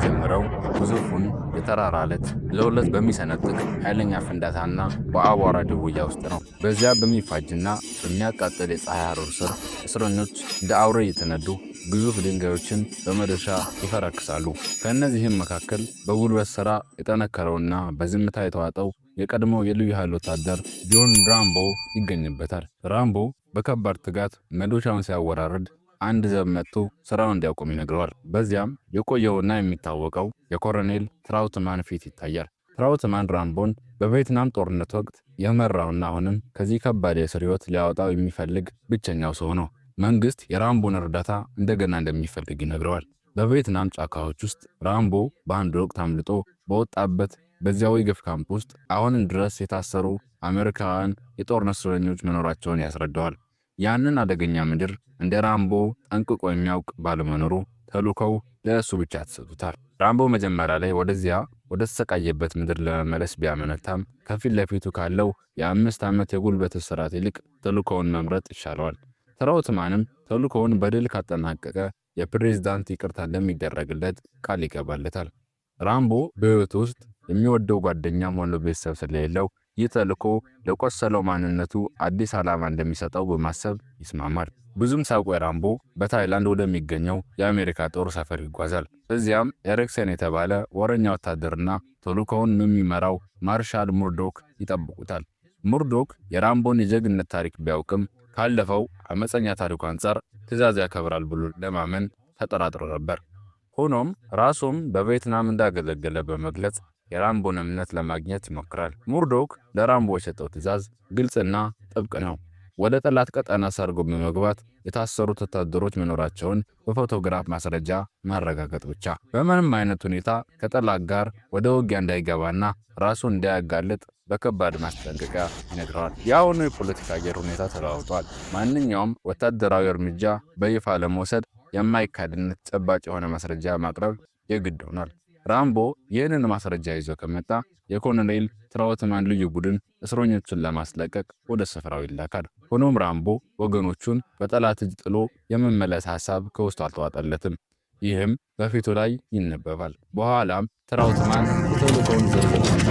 የሚጀምረው ግዙፉን የተራራ አለት ለሁለት በሚሰነጥቅ ኃይለኛ ፍንዳታና በአቧራ ድውያ ውስጥ ነው። በዚያ በሚፋጅና በሚያቃጥል የፀሐይ ሐሩር ስር እስረኞች እንደ አውሬ እየተነዱ ግዙፍ ድንጋዮችን በመዶሻ ይፈረክሳሉ። ከእነዚህም መካከል በጉልበት ሥራ የጠነከረውና በዝምታ የተዋጠው የቀድሞው የልዩ ኃይል ወታደር ጆን ራምቦ ይገኝበታል። ራምቦ በከባድ ትጋት መዶሻውን ሲያወራርድ አንድ ዘብ መጥቶ ስራውን እንዲያቆም ይነግረዋል። በዚያም የቆየውና የሚታወቀው የኮሎኔል ትራውትማን ፊት ይታያል። ትራውትማን ራምቦን በቪየትናም ጦርነት ወቅት የመራውና አሁንም ከዚህ ከባድ የእስር ሕይወት ሊያወጣው የሚፈልግ ብቸኛው ሰው ነው። መንግስት የራምቦን እርዳታ እንደገና እንደሚፈልግ ይነግረዋል። በቪየትናም ጫካዎች ውስጥ ራምቦ በአንድ ወቅት አምልጦ በወጣበት በዚያው የግፍ ካምፕ ውስጥ አሁንም ድረስ የታሰሩ አሜሪካውያን የጦርነት እስረኞች መኖራቸውን ያስረዳዋል። ያንን አደገኛ ምድር እንደ ራምቦ ጠንቅቆ የሚያውቅ ባለመኖሩ ተልእኮው ለእሱ ብቻ ተሰጥቶታል። ራምቦ መጀመሪያ ላይ ወደዚያ ወደ ተሰቃየበት ምድር ለመመለስ ቢያመነታም ከፊት ለፊቱ ካለው የ5 ዓመት የጉልበት እስራት ይልቅ ተልእኮውን መምረጥ ይሻለዋል። ትራውትማንም ተልእኮውን በድል ካጠናቀቀ የፕሬዝዳንት ይቅርታ እንደሚደረግለት ቃል ይገባለታል። ራምቦ በሕይወቱ ውስጥ የሚወደው ጓደኛም ሆነ ቤተሰብ ስለሌለው ይህ ተልእኮ ለቆሰለው ማንነቱ አዲስ ዓላማ እንደሚሰጠው በማሰብ ይስማማል። ብዙም ሳይቆይ ራምቦ በታይላንድ ወደሚገኘው የአሜሪካ ጦር ሰፈር ይጓዛል። እዚያም ኤሪክሰን የተባለ ወረኛ ወታደርና ተልእኮውን የሚመራው ማርሻል ሙርዶክ ይጠብቁታል። ሙርዶክ የራምቦን የጀግንነት ታሪክ ቢያውቅም ካለፈው አመፀኛ ታሪኩ አንጻር ትዕዛዝ ያከብራል ብሎ ለማመን ተጠራጥሮ ነበር። ሆኖም ራሱም በቪየትናም እንዳገለገለ በመግለጽ የራምቦን እምነት ለማግኘት ይሞክራል። ሙርዶክ ለራምቦ የሰጠው ትዕዛዝ ግልጽና ጥብቅ ነው። ወደ ጠላት ቀጠና ሰርጎ በመግባት የታሰሩት ወታደሮች መኖራቸውን በፎቶግራፍ ማስረጃ ማረጋገጥ ብቻ። በምንም አይነት ሁኔታ ከጠላት ጋር ወደ ውጊያ እንዳይገባና ራሱን እንዳያጋልጥ በከባድ ማስጠንቀቂያ ይነግረዋል። የአሁኑ የፖለቲካ አየር ሁኔታ ተለዋውጧል። ማንኛውም ወታደራዊ እርምጃ በይፋ ለመውሰድ የማይካድና ተጨባጭ የሆነ ማስረጃ ማቅረብ የግድ ሆኗል። ራምቦ ይህንን ማስረጃ ይዞ ከመጣ የኮሎኔል ትራውትማን ልዩ ቡድን እስረኞቹን ለማስለቀቅ ወደ ስፍራው ይላካል። ሆኖም ራምቦ ወገኖቹን በጠላት እጅ ጥሎ የመመለስ ሐሳብ ከውስጡ አልተዋጠለትም። ይህም በፊቱ ላይ ይነበባል። በኋላም ትራውትማን የተልእኮውን ዝርዝር ሁኔታ።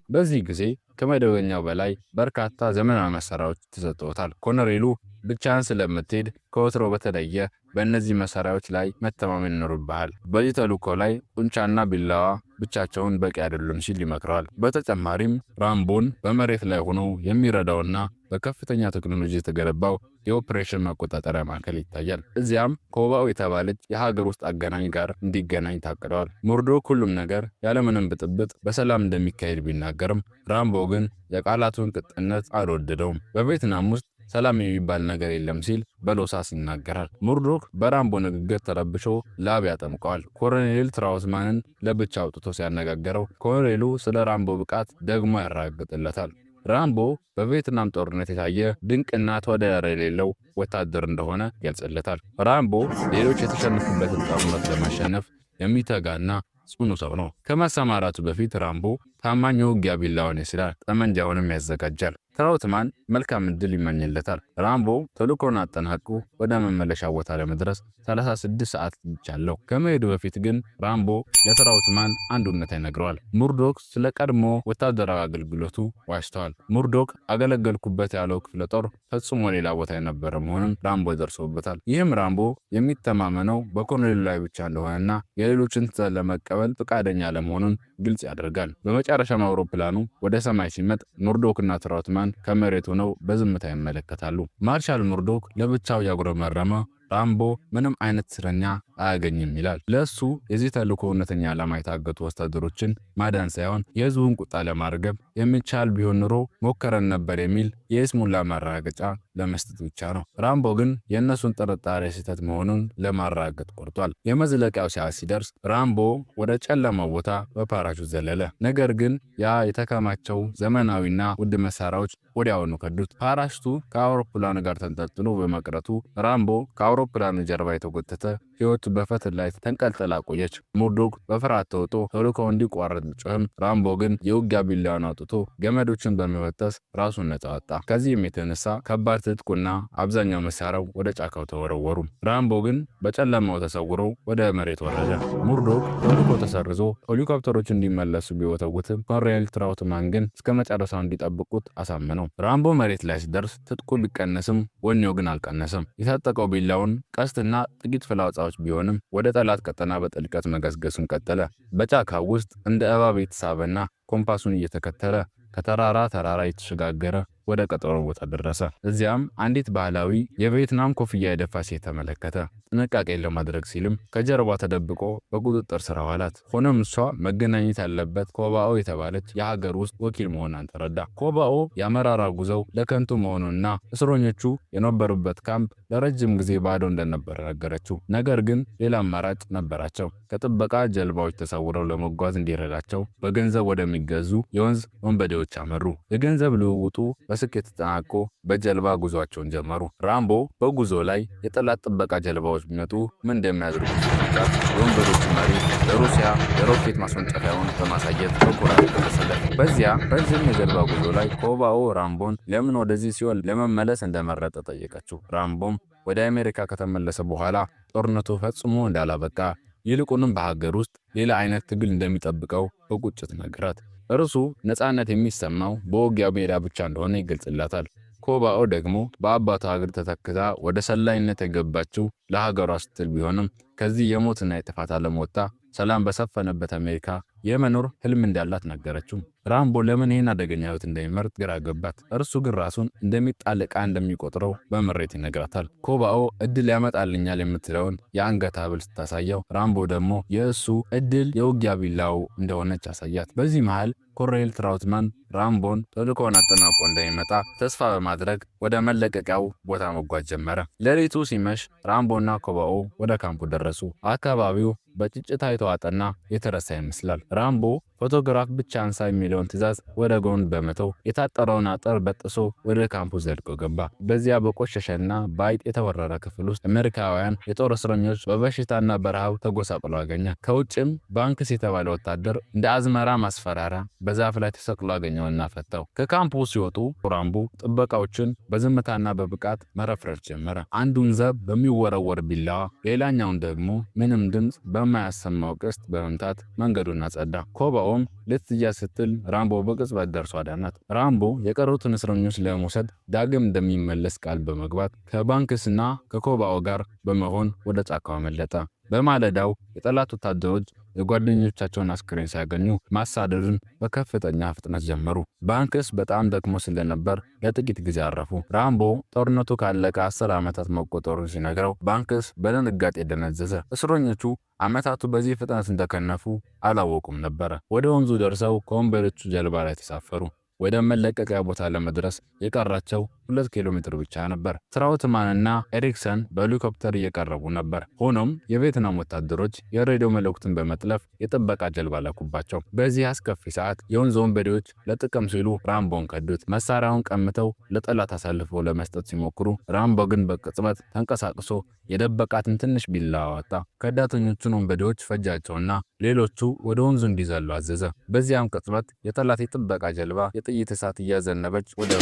በዚህ ጊዜ ከመደበኛው በላይ በርካታ ዘመናዊ መሳሪያዎች ተሰጥተውታል። ኮሎኔሉ ብቻህን ስለምትሄድ ከወትሮ በተለየ በእነዚህ መሳሪያዎች ላይ መተማመን ይኖርብሃል። በዚህ ተልእኮ ላይ ጡንቻና ቢላዋ ብቻቸውን በቂ አይደሉም ሲል ይመክረዋል። በተጨማሪም ራምቦን በመሬት ላይ ሆኖ የሚረዳውና በከፍተኛ ቴክኖሎጂ የተገነባው የኦፕሬሽን መቆጣጠሪያ ማዕከል ይታያል። እዚያም ኮባው የተባለች የሀገር ውስጥ አገናኝ ጋር እንዲገናኝ ታቅደዋል። ሙርዶክ ሁሉም ነገር ያለምንም ብጥብጥ በሰላም እንደሚካሄድ ቢናገርም ራምቦ ግን የቃላቱን ቅጥነት አልወደደውም። በቪየትናም ውስጥ ሰላም የሚባል ነገር የለም ሲል በሎሳስ ይናገራል። ሙርዶክ በራምቦ ንግግር ተረብሾ ላብ ያጠምቀዋል። ኮሎኔል ትራውትማንን ለብቻ አውጥቶ ሲያነጋገረው ኮሎኔሉ ስለ ራምቦ ብቃት ደግሞ ያረጋግጥለታል። ራምቦ በቪየትናም ጦርነት የታየ ድንቅና ተወዳዳሪ የሌለው ወታደር እንደሆነ ይገልጽለታል። ራምቦ ሌሎች የተሸነፉበትን ጦርነት ለማሸነፍ የሚተጋና ጽኑ ሰው ነው። ከመሰማራቱ በፊት ራምቦ ታማኝ የውጊያ ቢላዋን ይስላል፣ ጠመንጃውንም ያዘጋጃል። ትራውትማን መልካም ዕድል ይመኝለታል። ራምቦ ተልእኮውን አጠናቅቆ ወደ መመለሻ ቦታ ለመድረስ 36 ሰዓት ብቻ አለው። ከመሄዱ በፊት ግን ራምቦ ለትራውትማን አንድ እውነታ ይነግረዋል። ሙርዶክ ስለ ቀድሞ ወታደራዊ አገልግሎቱ ዋሽተዋል። ሙርዶክ አገለገልኩበት ያለው ክፍለ ጦር ፈጽሞ ሌላ ቦታ የነበረ መሆኑን ራምቦ ደርሶበታል። ይህም ራምቦ የሚተማመነው በኮሎኔሉ ላይ ብቻ እንደሆነና የሌሎችን ትዕዛዝ ለመቀበል ፈቃደኛ አለመሆኑን ግልጽ ያደርጋል። በመጨረሻም አውሮፕላኑ ወደ ሰማይ ሲመጥ ሙርዶክና ትራውትማን ከመሬት ሆነው በዝምታ ይመለከታሉ። ማርሻል ሙርዶክ ለብቻው ያጉረመረመ ራምቦ ምንም አይነት እስረኛ አያገኝም ይላል። ለእሱ የዚህ ተልእኮ እውነተኛ ዓላማ የታገቱ ወታደሮችን ማዳን ሳይሆን የህዝቡን ቁጣ ለማርገብ፣ የሚቻል ቢሆን ኖሮ ሞከረን ነበር የሚል የይስሙላ ማረጋገጫ ለመስጠት ብቻ ነው። ራምቦ ግን የእነሱን ጥርጣሬ ስህተት መሆኑን ለማረጋገጥ ቆርጧል። የመዝለቂያው ሰዓት ሲደርስ ራምቦ ወደ ጨለማው ቦታ በፓራሹት ዘለለ። ነገር ግን ያ የተከማቸው ዘመናዊና ውድ መሳሪያዎች ወዲያውኑ ከዱት። ፓራሹቱ ከአውሮፕላኑ ጋር ተንጠልጥሎ በመቅረቱ ራምቦ ከአውሮፕላኑ ጀርባ የተጎተተ ሕይወቱ በፈትል ላይ ተንጠልጥላ ቆየች። ሙርዶክ በፍርሃት ተውጦ ተልዕኮው እንዲቋረጥ ቢጮህም ራምቦ ግን የውጊያ ቢላዋን አውጥቶ ገመዶችን በመበጠስ ራሱን ነፃ አወጣ። ከዚህም የተነሳ ከባድ ትጥቁና አብዛኛው መሳሪያው ወደ ጫካው ተወረወሩ። ራምቦ ግን በጨለማው ተሰውሮ ወደ መሬት ወረደ። ሙርዶክ ተልዕኮ ተሰርዞ ሄሊኮፕተሮች እንዲመለሱ ቢወተውትም ኮሎኔል ትራውትማን ግን እስከ መጨረሻው እንዲጠብቁት አሳመነው። ራምቦ መሬት ላይ ሲደርስ ትጥቁ ቢቀነስም ወኔው ግን አልቀነሰም። የታጠቀው ቢላውን፣ ቀስትና ጥቂት ፍላጻዎች ቢሆንም ወደ ጠላት ቀጠና በጥልቀት መገስገሱን ቀጠለ። በጫካው ውስጥ እንደ እባብ የተሳበና ኮምፓሱን እየተከተለ ከተራራ ተራራ የተሸጋገረ ወደ ቀጠሮ ቦታ ደረሰ። እዚያም አንዲት ባህላዊ የቪየትናም ኮፍያ የደፋች ሴት ተመለከተ። ጥንቃቄ ለማድረግ ሲልም ከጀርባ ተደብቆ በቁጥጥር ስር አዋላት። ሆኖም እሷ መገናኘት ያለበት ኮባኦ የተባለች የሀገር ውስጥ ወኪል መሆኗን ተረዳ። ኮባኦ የአመራራ ጉዞው ለከንቱ መሆኑንና እስረኞቹ የነበሩበት ካምፕ ለረጅም ጊዜ ባዶ እንደነበረ ነገረችው። ነገር ግን ሌላ አማራጭ ነበራቸው። ከጥበቃ ጀልባዎች ተሰውረው ለመጓዝ እንዲረዳቸው በገንዘብ ወደሚገዙ የወንዝ ወንበዴዎች አመሩ። የገንዘብ ልውውጡ በስኬት ተጠናቆ በጀልባ ጉዟቸውን ጀመሩ። ራምቦ በጉዞ ላይ የጠላት ጥበቃ ጀልባዎች ቢመጡ ምን እንደሚያደርጉ ሲጠይቃት የወንበዴዎቹ መሪ ለሩሲያ የሮኬት ማስወንጨፊያውን በማሳየት በኩራት መለሰለት። በዚያ ረዥም የጀልባ ጉዞ ላይ ኮባኦ ራምቦን ለምን ወደዚህ ሲኦል ለመመለስ እንደመረጠ ጠየቀችው። ራምቦም ወደ አሜሪካ ከተመለሰ በኋላ ጦርነቱ ፈጽሞ እንዳላበቃ ይልቁንም በሀገር ውስጥ ሌላ አይነት ትግል እንደሚጠብቀው በቁጭት ነገራት። እርሱ ነፃነት የሚሰማው በውጊያው ሜዳ ብቻ እንደሆነ ይገልጽላታል። ኮባኦ ደግሞ በአባቷ እግር ተተክታ ወደ ሰላይነት የገባችው ለሀገሯ ስትል ቢሆንም ከዚህ የሞትና የጥፋት ዓለም ወጥታ ሰላም በሰፈነበት አሜሪካ የመኖር ህልም እንዳላት ነገረችው። ራምቦ ለምን ይህን አደገኛ ህይወት እንደሚመርጥ ግራ ገባት። እርሱ ግን ራሱን እንደሚጣል ዕቃ እንደሚቆጥረው በምሬት ይነግራታል። ኮባኦ እድል ያመጣልኛል የምትለውን የአንገት ሐብል ስታሳየው፣ ራምቦ ደግሞ የእሱ እድል የውጊያ ቢላው እንደሆነች አሳያት። በዚህ መሃል ኮሎኔል ትራውትማን ራምቦን ተልዕኮውን አጠናቆ እንደሚመጣ ተስፋ በማድረግ ወደ መለቀቂያው ቦታ መጓዝ ጀመረ። ሌሊቱ ሲመሽ ራምቦና ኮባኦ ወደ ካምፑ ደረሱ። አካባቢው በጭጭታ የተዋጠና የተረሳ ይመስላል። ራምቦ ፎቶግራፍ ብቻ አንሳ የሚለውን ትዕዛዝ ወደ ጎን በመተው የታጠረውን አጥር በጥሶ ወደ ካምፑ ዘልቆ ገባ። በዚያ በቆሸሸና በአይጥ የተወረረ ክፍል ውስጥ አሜሪካውያን የጦር እስረኞች በበሽታና በረሃብ ተጎሳቅሎ አገኘ። ከውጭም ባንክስ የተባለ ወታደር እንደ አዝመራ ማስፈራሪያ በዛፍ ላይ ተሰቅሎ አገኘውና ፈታው። ከካምፑ ሲወጡ ራምቦ ጥበቃዎችን በዝምታና በብቃት መረፍረፍ ጀመረ። አንዱን ዘብ በሚወረወር ቢላዋ፣ ሌላኛውን ደግሞ ምንም ድምፅ በማያሰማው ቀስት በመምታት መንገዱን አጸዳ። ኮባኦም ልትያዝ ስትል ራምቦ በቅጽበት ደርሶ አዳናት። ራምቦ የቀሩትን እስረኞች ለመውሰድ ዳግም እንደሚመለስ ቃል በመግባት ከባንክስና ከኮባኦ ጋር በመሆን ወደ ጫካው አመለጠ። በማለዳው የጠላት ወታደሮች የጓደኞቻቸውን አስክሬን ሲያገኙ ማሳደዱን በከፍተኛ ፍጥነት ጀመሩ። ባንክስ በጣም ደክሞ ስለነበር ለጥቂት ጊዜ አረፉ። ራምቦ ጦርነቱ ካለቀ 10 ዓመታት መቆጠሩን ሲነግረው ባንክስ በድንጋጤ ደነዘዘ። እስረኞቹ ዓመታቱ በዚህ ፍጥነት እንደከነፉ አላወቁም ነበረ። ወደ ወንዙ ደርሰው ከወንበዴዎቹ ጀልባ ላይ ተሳፈሩ። ወደ መለቀቂያ ቦታ ለመድረስ የቀራቸው 2 ኪሎ ሜትር ብቻ ነበር። ትራውትማንና ኤሪክሰን በሄሊኮፕተር እየቀረቡ ነበር። ሆኖም የቪየትናም ወታደሮች የሬዲዮ መልእክቱን በመጥለፍ የጥበቃ ጀልባ ላኩባቸው። በዚህ አስከፊ ሰዓት የወንዝ ወንበዴዎች ለጥቅም ሲሉ ራምቦን ከዱት። መሳሪያውን ቀምተው ለጠላት አሳልፈው ለመስጠት ሲሞክሩ፣ ራምቦ ግን በቅጽበት ተንቀሳቅሶ የደበቃትን ትንሽ ቢላዋ አወጣ። ከዳተኞቹን ወንበዴዎች ፈጃቸውና ሌሎቹ ወደ ወንዙ እንዲዘሉ አዘዘ። በዚያም ቅጽበት የጠላት የጥበቃ ጀልባ የጥይት እሳት እያዘነበች ወደ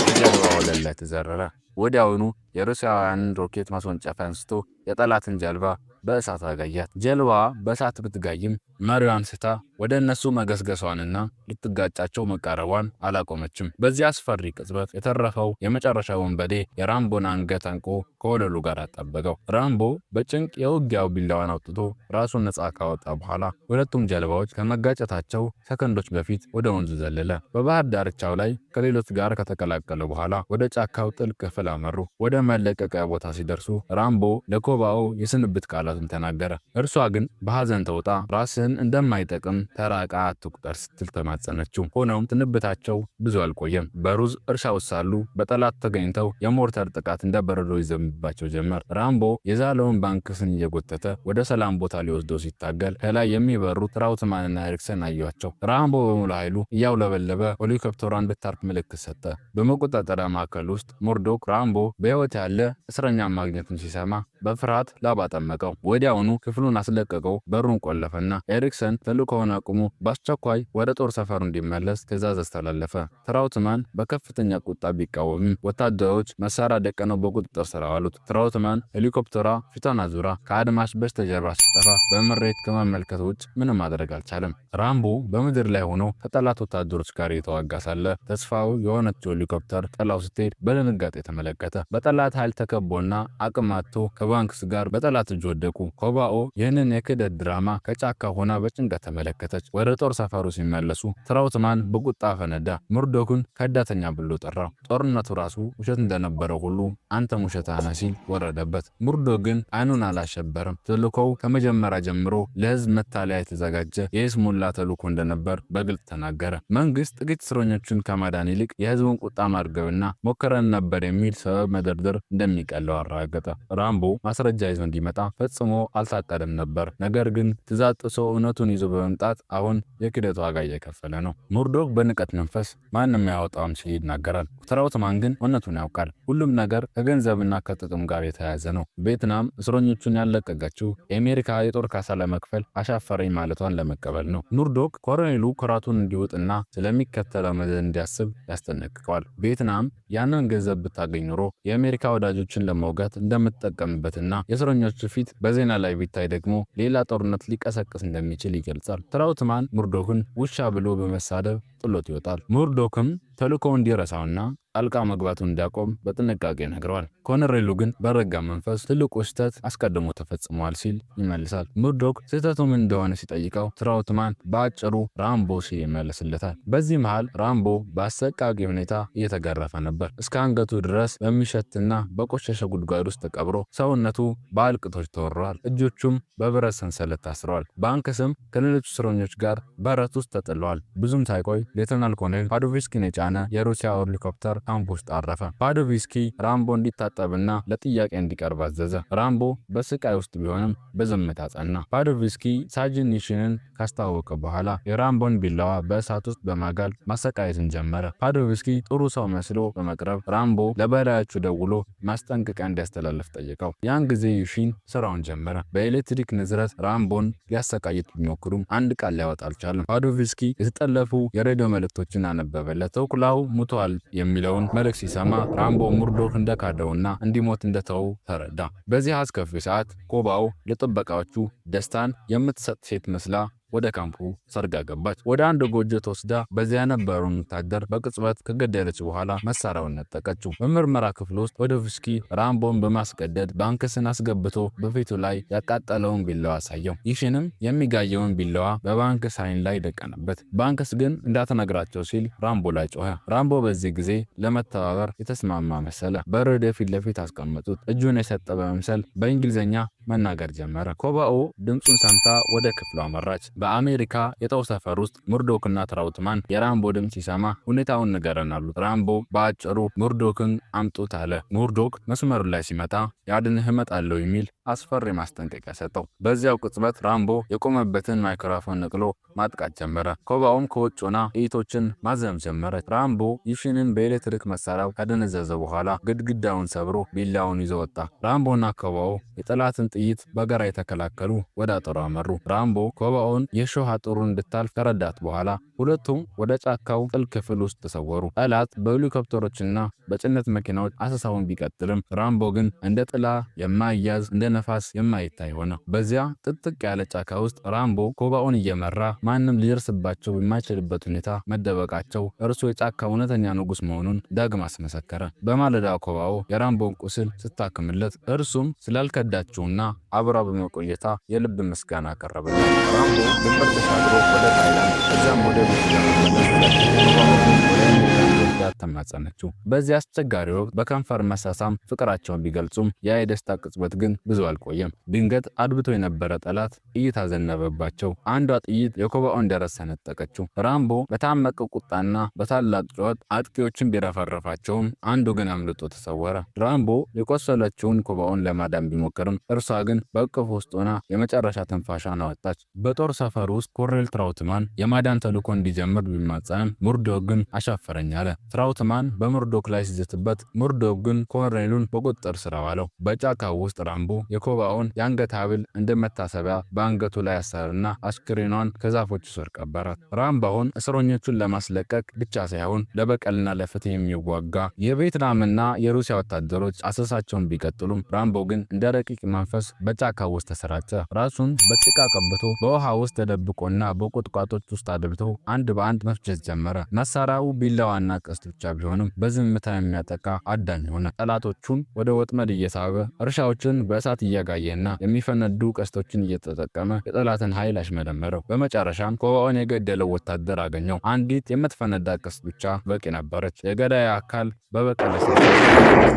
የጀልባ ወለል ላይ ተዘረረ። ወዲያውኑ የሩሲያውያንን ሮኬት ማስወንጨፊያ አንስቶ የጠላትን ጀልባ በእሳት አጋያት። ጀልባዋ በእሳት ብትጋይም መሪዋን ስታ ወደ እነሱ መገስገሷንና ልትጋጫቸው መቃረቧን አላቆመችም። በዚያ አስፈሪ ቅጽበት የተረፈው የመጨረሻ ወንበዴ የራምቦን አንገት አንቆ ከወለሉ ጋር አጣበቀው። ራምቦ በጭንቅ የውጊያው ቢላዋን አውጥቶ ራሱን ነፃ ካወጣ በኋላ ሁለቱም ጀልባዎች ከመጋጨታቸው ሰከንዶች በፊት ወደ ወንዙ ዘለለ። በባህር ዳርቻው ላይ ከሌሎች ጋር ከተቀላቀለ በኋላ ወደ ጫካው ጥልቅ ክፍል አመሩ። ወደ መለቀቂያ ቦታ ሲደርሱ ራምቦ ለኮባኦ የስንብት ቃላትን ተናገረ። እርሷ ግን በሐዘን ተውጣ ራስህን ራስህን እንደማይጠቅም ተራ ዕቃ አትቁጠር ስትል ተማጸነችው። ሆኖም ስንብታቸው ብዙ አልቆየም። በሩዝ እርሻ ውስጥ ሳሉ በጠላት ተገኝተው የሞርተር ጥቃት እንደ በረዶ ይዘንብባቸው ጀመር። ራምቦ የዛለውን ባንክስን እየጎተተ ወደ ሰላም ቦታ ሊወስደው ሲታገል ከላይ የሚበሩ ትራውትማንና ኤሪክሰን አዩአቸው። ራምቦ በሙሉ ኃይሉ እያውለበለበ ሄሊኮፕተሯ እንድታርፍ ምልክት ሰጠ። በመቆጣጠሪያ ማዕከል ውስጥ ሙርዶክ ራምቦ በሕይወት ያለ እስረኛ ማግኘቱን ሲሰማ በፍርሃት ላብ አጠመቀው። ወዲያውኑ ክፍሉን አስለቀቀው፣ በሩን ቆለፈና ኤሪክሰን ተልእኮውን አቁሞ በአስቸኳይ ወደ ጦር ሰፈሩ እንዲመለስ ትዕዛዝ አስተላለፈ። ትራውትማን በከፍተኛ ቁጣ ቢቃወምም ወታደሮች መሳሪያ ደቅነው በቁጥጥር ስር አዋሉት። ትራውትማን ሄሊኮፕተሯ ፊቷን አዙራ ከአድማስ በስተጀርባ ስትጠፋ በምሬት ከመመልከት ውጭ ምንም ማድረግ አልቻለም። ራምቦ በምድር ላይ ሆኖ ከጠላት ወታደሮች ጋር እየተዋጋ ሳለ ተስፋው የሆነችው ሄሊኮፕተር ጥላው ስትሄድ በድንጋጤ ተመለከተ። በጠላት ኃይል ተከቦና አቅም አጥቶ ከባንክስ ጋር በጠላት እጅ ወደቁ። ኮባኦ ይህንን የክህደት ድራማ ከጫካ ሆና በጭንቀት ተመለከተች። ወደ ጦር ሰፈሩ ሲመለሱ ትራውትማን በቁጣ ፈነዳ። ሙርዶክን ከዳተኛ ብሎ ጠራው። ጦርነቱ ራሱ ውሸት እንደነበረው ሁሉ አንተም ውሸታም ነህ ሲል ወረደበት። ሙርዶክ ግን አይኑን አላሸበረም። ተልእኮው ከመጀመሪያ ጀምሮ ለህዝብ መታለያ የተዘጋጀ የይስሙላ ተልእኮ እንደነበር በግልጽ ተናገረ። መንግስት ጥቂት እስረኞችን ከማዳን ይልቅ የህዝቡን ቁጣ ማርገብና ሞክረን ነበር የሚል ሰበብ መደርደር እንደሚቀለው አረጋገጠ። ራምቦ ማስረጃ ይዞ እንዲመጣ ፈጽሞ አልታቀደም ነበር። ነገር ግን ትዕዛዝ ጥሶ እውነቱን ይዞ በመምጣት አሁን የክህደት ዋጋ እየከፈለ ነው። ሙርዶክ በንቀት መንፈስ ማንም አያወጣውም ሲል ይናገራል። ትራውትማን ግን እውነቱን ያውቃል። ሁሉም ነገር ከገንዘብና ከጥቅም ጋር የተያያዘ ነው። ቪየትናም እስረኞቹን ያለቀቀችው የአሜሪካ የጦር ካሳ ለመክፈል አሻፈረኝ ማለቷን ለመቀበል ነው። ሙርዶክ ኮሎኔሉ ኩራቱን እንዲውጥና ስለሚከተለው መዘዝ እንዲያስብ ያስጠነቅቀዋል። ቪየትናም ያንን ገንዘብ ብታገኝ ኖሮ የአሜሪካ ወዳጆችን ለመውጋት እንደምትጠቀምበትና የእስረኞቹ ፊት በዜና ላይ ቢታይ ደግሞ ሌላ ጦርነት ሊቀሰቅስ እንደሚችል ይገልጻል። ትራውትማን ሙርዶክን ውሻ ብሎ በመሳደብ ጥሎት ይወጣል። ሙርዶክም ተልእኮው እንዲረሳውና ጣልቃ መግባቱን እንዲያቆም በጥንቃቄ ነግረዋል። ኮሎኔሉ ግን በረጋ መንፈስ ትልቁ ስህተት አስቀድሞ ተፈጽሟል ሲል ይመልሳል። ሙርዶክ ስህተቱ ምን እንደሆነ ሲጠይቀው ትራውትማን በአጭሩ ራምቦ ሲል ይመልስለታል። በዚህ መሃል ራምቦ በአሰቃቂ ሁኔታ እየተገረፈ ነበር። እስከ አንገቱ ድረስ በሚሸትና በቆሸሸ ጉድጓድ ውስጥ ተቀብሮ ሰውነቱ በአልቅቶች ተወረዋል። እጆቹም በብረት ሰንሰለት ታስረዋል። ባንክስም ከሌሎች እስረኞች ጋር በረት ውስጥ ተጥለዋል። ብዙም ሳይቆይ ሌተናል ኮሎኔል ፓዶቪስኪን የጫነ የሩሲያ ሄሊኮፕተር ካምፕ ውስጥ አረፈ። ፓዶቪስኪ ራምቦ እንዲታጠብና ለጥያቄ እንዲቀርብ አዘዘ። ራምቦ በስቃይ ውስጥ ቢሆንም በዝምታ ጸና። ፓዶቪስኪ ሳጅን ኒሽንን ካስተዋወቀ በኋላ የራምቦን ቢላዋ በእሳት ውስጥ በማጋል ማሰቃየትን ጀመረ። ፓዶቪስኪ ጥሩ ሰው መስሎ በመቅረብ ራምቦ ለበላዮቹ ደውሎ ማስጠንቀቂያ እንዲያስተላልፍ ጠየቀው። ያን ጊዜ ዩሺን ስራውን ጀመረ። በኤሌክትሪክ ንዝረት ራምቦን ሊያሰቃዩት ቢሞክሩም አንድ ቃል ሊያወጣ አልቻለም። ፓዶቪስኪ የተጠለፉ የሬዲዮ መልእክቶችን አነበበለት። ተኩላው ሙቷል የሚለውን መልእክት ሲሰማ ራምቦ ሙርዶክ እንደካደውና እንዲሞት እንደተወው ተረዳ። በዚህ አስከፊ ሰዓት ኮባው ለጥበቃዎቹ ደስታን የምትሰጥ ሴት መስላ ወደ ካምፑ ሰርጋ ገባች። ወደ አንድ ጎጆ ተወስዳ በዚያ የነበረውን ወታደር በቅጽበት ከገደለች በኋላ መሳሪያውን ነጠቀችው። በምርመራ ክፍል ውስጥ ፓዶቭስኪ ራምቦን በማስገደድ ባንክስን አስገብቶ በፊቱ ላይ ያቃጠለውን ቢላዋ አሳየው። ይሽንም የሚጋየውን ቢላዋ በባንክስ አይን ላይ ደቀነበት። ባንክስ ግን እንዳትነግራቸው ሲል ራምቦ ላይ ጮኸ። ራምቦ በዚህ ጊዜ ለመተባበር የተስማማ መሰለ። በሬዲዮ ፊት ለፊት አስቀመጡት። እጁን የሰጠ በመምሰል በእንግሊዝኛ መናገር ጀመረ። ኮባኦ ድምፁን ሰምታ ወደ ክፍሉ አመራች። በአሜሪካ የጦር ሰፈር ውስጥ ሙርዶክና ትራውትማን የራምቦ ድምፅ ሲሰማ ሁኔታውን ንገረን አሉት። ራምቦ በአጭሩ ሙርዶክን አምጡት አለ። ሙርዶክ መስመሩ ላይ ሲመጣ ያድንህ እመጣለሁ የሚል አስፈሪ ማስጠንቀቂያ ሰጠው። በዚያው ቅጽበት ራምቦ የቆመበትን ማይክሮፎን ነቅሎ ማጥቃት ጀመረ። ኮባውም ከውጭ ሆና ጥይቶችን ማዘም ጀመረች። ራምቦ ይሽንን በኤሌክትሪክ መሳሪያው ካደነዘዘ በኋላ ግድግዳውን ሰብሮ ቢላውን ይዞ ወጣ። ራምቦና ኮባኦ የጠላትን ጥይት በጋራ የተከላከሉ ወደ አጥሩ አመሩ። ራምቦ ኮባኦን የሾህ አጥሩን እንድታልፍ ከረዳት በኋላ ሁለቱም ወደ ጫካው ጥልቅ ክፍል ውስጥ ተሰወሩ። ጠላት በሄሊኮፕተሮችና በጭነት መኪናዎች አሰሳውን ቢቀጥልም ራምቦ ግን እንደ ጥላ የማይያዝ እንደ ነፋስ የማይታይ ሆነ። በዚያ ጥቅጥቅ ያለ ጫካ ውስጥ ራምቦ ኮባኦን እየመራ ማንም ሊደርስባቸው በማይችልበት ሁኔታ መደበቃቸው እርሱ የጫካ እውነተኛ ንጉሥ መሆኑን ዳግም አስመሰከረ። በማለዳ ኮባኦ የራምቦን ቁስል ስታክምለት እርሱም ስላልከዳችውና አብራ በመቆየታ የልብ ምስጋና አቀረበለት። ራምቦ ድንበር ተሻግሮ ወደ ታይላንድ ከዚያም ወደ ቤቱ ለመመለስ ሲል ኮባኦ ግን ወደ አሜሪካ እንዲያያት ተማጸነችው። በዚህ አስቸጋሪ ወቅት በከንፈር መሳሳም ፍቅራቸውን ቢገልጹም ያ የደስታ ቅጽበት ግን ብዙ አልቆየም። ድንገት አድብቶ የነበረ ጠላት ጥይት አዘነበባቸው። አንዷ ጥይት የኮባኦን ደረት ሰነጠቀችው። ራምቦ በታመቀ ቁጣና በታላቅ ጩኸት አጥቂዎችን ቢረፈረፋቸውም አንዱ ግን አምልጦ ተሰወረ። ራምቦ የቆሰለችውን ኮባኦን ለማዳን ቢሞክርም እርሷ ግን በእቅፍ ውስጥ ሆና የመጨረሻ ትንፋሿን አወጣች። በጦር ሰፈር ውስጥ ኮሎኔል ትራውትማን የማዳን ተልዕኮ እንዲጀምር ቢማጸንም ሙርዶክ ግን አሻፈረኝ አለ። ትራውትማን በሙርዶክ ላይ ሲዝትበት፣ ሙርዶክ ግን ኮሎኔሉን በቁጥጥር ስር አዋለው። በጫካው ውስጥ ራምቦ የኮባኦን የአንገት ሐብል እንደ መታሰቢያ በአንገቱ ላይ አሰረና አስክሬኗን ከዛፎቹ ስር ቀበራት። ራምቦ አሁን እስረኞቹን ለማስለቀቅ ብቻ ሳይሆን ለበቀልና ለፍትህ የሚዋጋ። የቪየትናምና የሩሲያ ወታደሮች አሰሳቸውን ቢቀጥሉም ራምቦ ግን እንደ ረቂቅ መንፈስ በጫካው ውስጥ ተሰራጨ። ራሱን በጭቃ ቀብቶ፣ በውሃ ውስጥ ተደብቆና በቁጥቋጦች ውስጥ አድብቶ አንድ በአንድ መፍጀት ጀመረ። መሳሪያው ቢላዋና ቀስት ብቻ ቢሆንም በዝምታ የሚያጠቃ አዳኝ ሆነ። ጠላቶቹን ወደ ወጥመድ እየሳበ፣ እርሻዎችን በእሳት እያጋየና የሚፈነዱ ቀስቶችን እየተጠቀመ የጠላትን ኃይል አሽመደመደው። በመጨረሻም ኮባኦን የገደለው ወታደር አገኘው። አንዲት የምትፈነዳ ቀስት ብቻ በቂ ነበረች። የገዳዩ አካል በበቀል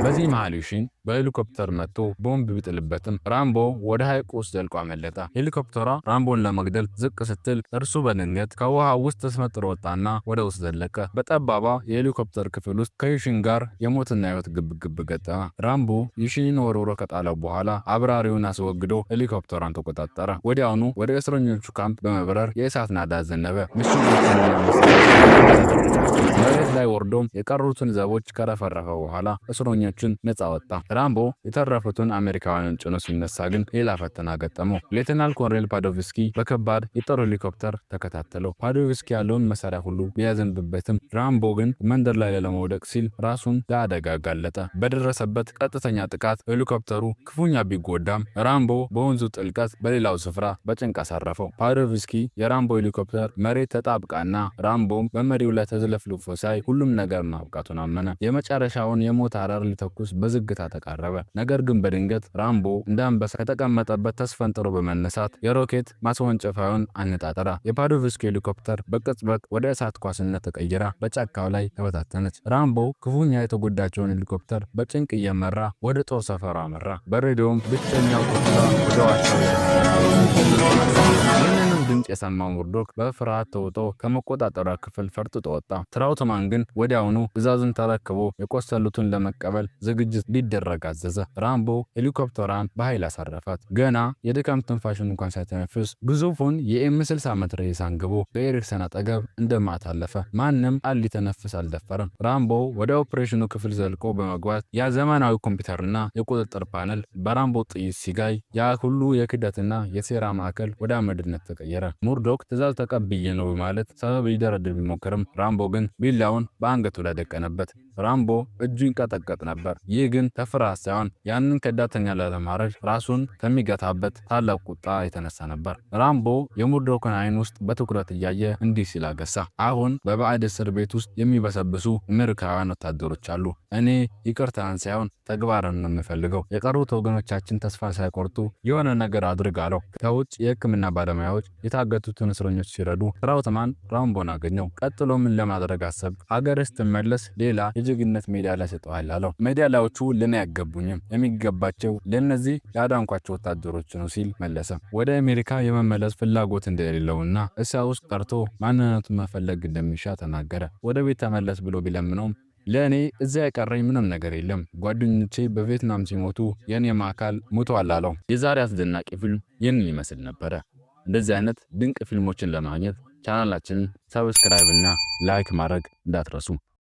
በዚህ መሃል ዩሺን በሄሊኮፕተር መጥቶ ቦምብ ቢጥልበትም ራምቦ ወደ ሐይቁ ውስጥ ዘልቆ አመለጠ። ሄሊኮፕተሯ ራምቦን ለመግደል ዝቅ ስትል እርሱ በድንገት ከውሃ ውስጥ ተስፈንጥሮ ወጣና ወደ ውስጥ ዘለቀ። በጠባቧ የሄሊኮፕተር ክፍል ውስጥ ከዩሺን ጋር የሞትና የሕይወት ግብግብ ገጠመ። ራምቦ ዩሺንን ወርውሮ ከጣለው በኋላ አብራሪውን አስወግዶ ሄሊኮፕተሯን ተቆጣጠረ። ወዲያውኑ ወደ እስረኞቹ ካምፕ በመብረር የእሳት ናዳ ዘነበ። ምሽጎቹንና መሬት ላይ ወርዶም የቀሩትን ዘቦች ከረፈረፈ በኋላ እስረኞቹን ነፃ ወጣ። ራምቦ የተረፉትን አሜሪካውያንን ጭኖ ሲነሳ ግን ሌላ ፈተና ገጠመው። ሌተናል ኮሎኔል ፓዶቭስኪ በከባድ የጦር ሄሊኮፕተር ተከታተለው። ፓዶቭስኪ ያለውን መሳሪያ ሁሉ ቢያዘንብበትም ራምቦ ግን መንደር ላይ ለመውደቅ ሲል ራሱን ለአደጋ አጋለጠ። በደረሰበት ቀጥተኛ ጥቃት ሄሊኮፕተሩ ክፉኛ ቢጎዳም ራምቦ በወንዙ ጥልቀት በሌላው ስፍራ በጭንቅ አሳረፈው። ፓዶቭስኪ የራምቦ ሄሊኮፕተር መሬት ተጣብቃና ራምቦም በመሪው ላይ ተዝለፍልፎ ሳይ ሁሉም ነገር ማብቃቱን አመነ። የመጨረሻውን የሞት አረር ሊተኩስ በዝግታ ተቃረበ። ነገር ግን በድንገት ራምቦ እንደ አንበሳ ከተቀመጠበት ተስፈንጥሮ በመነሳት የሮኬት ማስወንጨፊያውን አነጣጠረ። የፓዶቭስኪ ሄሊኮፕተር በቅጽበት ወደ እሳት ኳስነት ተቀይራ በጫካው ላይ ተበታተነች። ራምቦ ክፉኛ የተጎዳቸውን ሄሊኮፕተር በጭንቅ እየመራ ወደ ጦር ሰፈሩ አመራ። በሬዲዮም ብቸኛው ተኩላ ወደ ዋሻው ይህንንም ድምፅ የሰማው ሙርዶክ በፍርሃት ተውጦ ከመቆጣጠሪያ ክፍል ፈርጥጦ ወጣ። ትራውትማን ግን ወዲያውኑ ትዕዛዙን ተረክቦ የቆሰሉትን ለመቀበል ዝግጅት ሊደረግ አዘዘ። ራምቦ ሄሊኮፕተሯን በኃይል አሳረፋት። ገና የድካም ትንፋሹን እንኳን ሳይተነፍስ ግዙፉን የኤም 60 መትረየስ አንግቦ በኤሪክሰን አጠገብ እንደ ማዕት አለፈ። ማንም ቃል ሊተነፍስ አልደፈረም። ራምቦ ወደ ኦፕሬሽኑ ክፍል ዘልቆ በመግባት ያ ዘመናዊ ኮምፒውተርና የቁጥጥር ፓነል በራምቦ ጥይት ሲጋይ ያ ሁሉ የክህደትና የሴራ ማዕከል ወደ አመድነት ተቀየረ። ሙርዶክ ትዕዛዝ ተቀብዬ ነው በማለት ሰበብ ሊደረድር ቢሞክርም ራምቦ ግን ቢላውን በአንገቱ ላይ ደቀነበት። ራምቦ እጁ ይንቀጠቀጥ ነበር። ይህ ግን ከፍርሃት ሳይሆን ያንን ከዳተኛ ላለማድረግ ራሱን ከሚገታበት ታላቅ ቁጣ የተነሳ ነበር። ራምቦ የሙርዶክን አይን ውስጥ በትኩረት እያየ እንዲህ ሲል አገሳ። አሁን በባዕድ እስር ቤት ውስጥ የሚበሰብሱ አሜሪካውያን ወታደሮች አሉ። እኔ ይቅርታን ሳይሆን ተግባርን ነው የምፈልገው። የቀሩት ወገኖቻችን ተስፋ ሳይቆርጡ የሆነ ነገር አድርግ አለው። ከውጭ የሕክምና ባለሙያዎች የታገቱትን እስረኞች ሲረዱ ትራውትማን ራምቦን አገኘው። ቀጥሎ ምን ለማድረግ አሰብክ? ሀገር ስትመለስ ሌላ የጀግንነት ሜዳሊያ ሰጠዋል አለው። ሜዳሊያዎቹ ለኔ አይገቡኝም፣ የሚገባቸው ለእነዚህ ያዳንኳቸው ወታደሮች ነው ሲል መለሰ። ወደ አሜሪካ የመመለስ ፍላጎት እንደሌለውና እስያ ውስጥ ቀርቶ ማንነቱን መፈለግ እንደሚሻ ተናገረ። ወደ ቤት ተመለስ ብሎ ቢለምነውም ለእኔ እዚያ የቀረኝ ምንም ነገር የለም። ጓደኞቼ በቪየትናም ሲሞቱ የእኔም አካል ሙቷል አለው። የዛሬ አስደናቂ ፊልም ይህንን ይመስል ነበረ። እንደዚህ አይነት ድንቅ ፊልሞችን ለማግኘት ቻናላችንን subscribe እና like ማድረግ እንዳትረሱ።